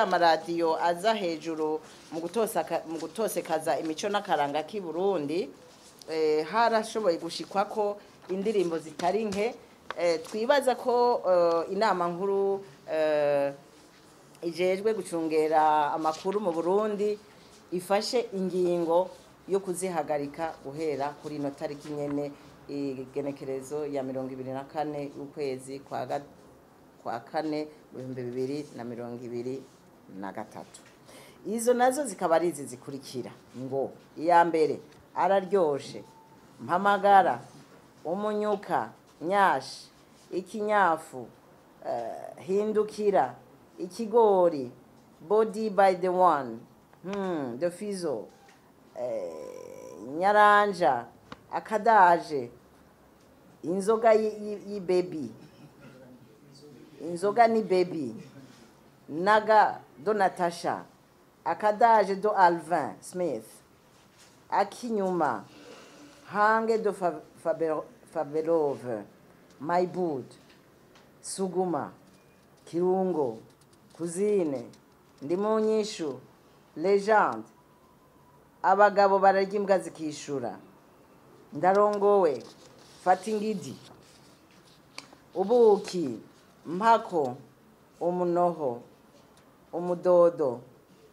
ya maradiyo aza hejuru mu gutosekaza imico n'akaranga k'i Burundi, harashoboye gushikwa ko indirimbo zitari nke. Twibaza ko inama nkuru ijejwe gucungera amakuru mu Burundi ifashe ingingo yo kuzihagarika guhera kuri ino tariki nyene, igenekerezo ya 24 y'ukwezi kwa kane 2023. Izo nazo zikaba ari izi zikurikira: ngo iya mbere araryoshe, mpamagara, umunyuka, nyashi, ikinyafu, hindukira, ikigori, body by the one, the fizo, nyaranja, akadaje, inzoga y'ibebi, inzoga ni baby, naga do Natasha, akadaje do Alvin Smith, akinyuma, hange do Fabelove, my boot, suguma, kirungo, kuzine, ndimunyishu, legende, abagabo bararya imbwa zikishura, ndarongowe, fata ingidi, ubuki, mpako, umunoho, umudodo,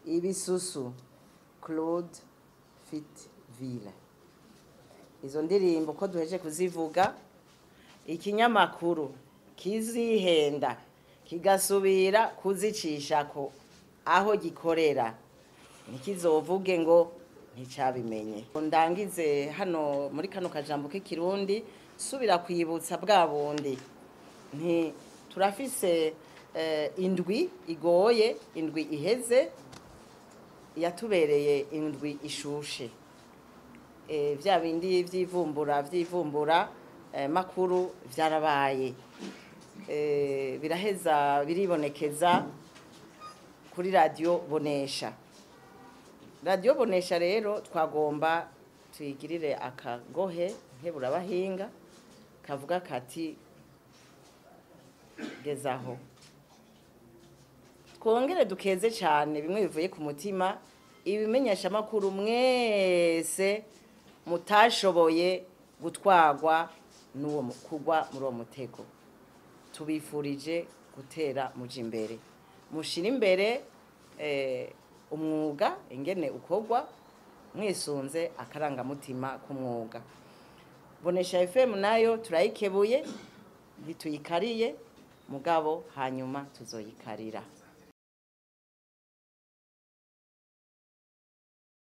ibisusu, Claude Fitville. Izo ndirimbo ko duheje kuzivuga, ikinyamakuru kizihenda kigasubira kuzicishako aho gikorera ntikizovuge ngo nticabimenye. Ndangize hano muri kano kajambo k'ikirundi, subira kwibutsa bwa bundi nti turafise indwi igoye, indwi iheze yatubereye indwi ishushe. Vya bindi vy'ivumbura makuru vyarabaye, biraheza biribonekeza kuri radio Bonesha. Radio Bonesha rero twagomba tuyigirire akagohe nkeburabahinga kavuga kati gezaho. Twongere dukeze cyane bimwe bivuye ku mutima ibimenyeshamakuru mwese mutashoboye gutwagwa n'uwo kugwa muri uwo mutego. Tubifurije gutera muja imbere, mushira imbere umwuga ingene ukorwa mwisunze akarangamutima k'umwuga. Bonesha FM nayo turayikebuye, ntituyikariye, mugabo hanyuma tuzoyikarira.